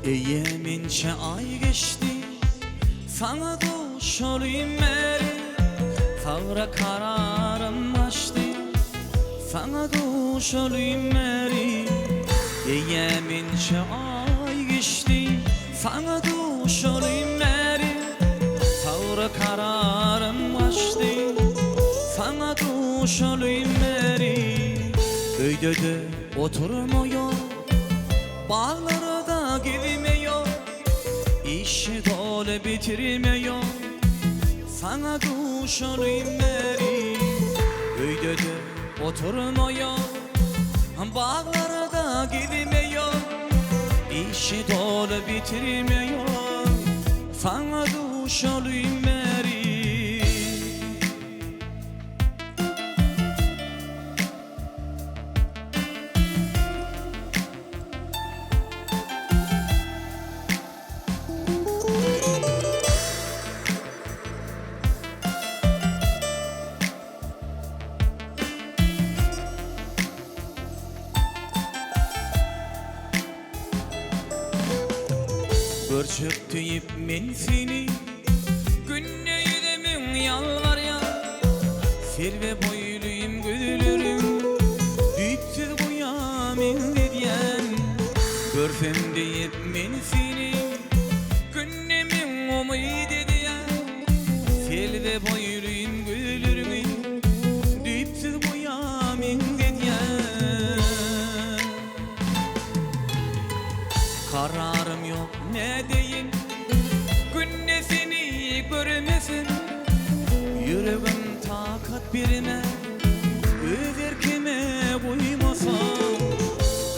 Eýýäm ençe aý geçdi, Saňa duşalym bäri, Sagra kararym gaçdy, Saňa duşalym bäri. Eýýäm ençe aý geçdi, Saňa duşalym bäri, Sagra kararym gaçdy, Saňa duşalym bäri. Öýde-de oturmaýan, Baglara-da gezmeýän, Işi doly bitirmeýän, Saňa duşalym bäri. Öýde-de oturmaýan, Baglara-da gezmeýän, Işi doly bitirmeýän, Saňa duşalym bäri. Görjek diýip men seni Günde ýüze müň ýalbarýan Selbe boýlym gözlerim Düýpsüz guýa meňzedýän Görsem diýip men seni Günde müň umyt edýän Selbe boýlym gözleriňi Düýpsüz guýa meňzedýän Kararym ýok nädeýin Günde seni görmesem Ýüregim takat bermän Öz erkime goýmasam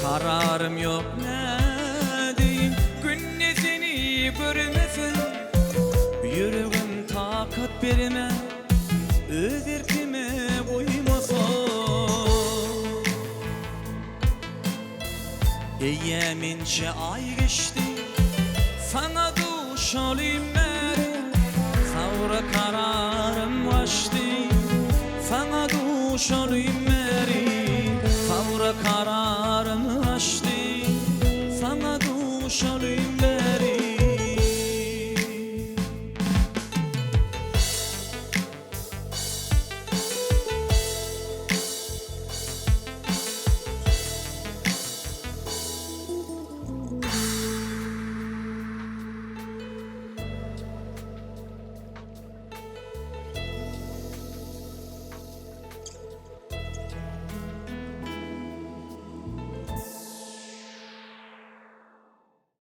Kararym ýok nädeýin Günde seni görmesem Ýüregim takat bermän Öz erkime goýmasam. Eýýäm ençe aý geçdi, Saňa duşalym bäri, Sabra kararym gaçdy, Saňa duşalym.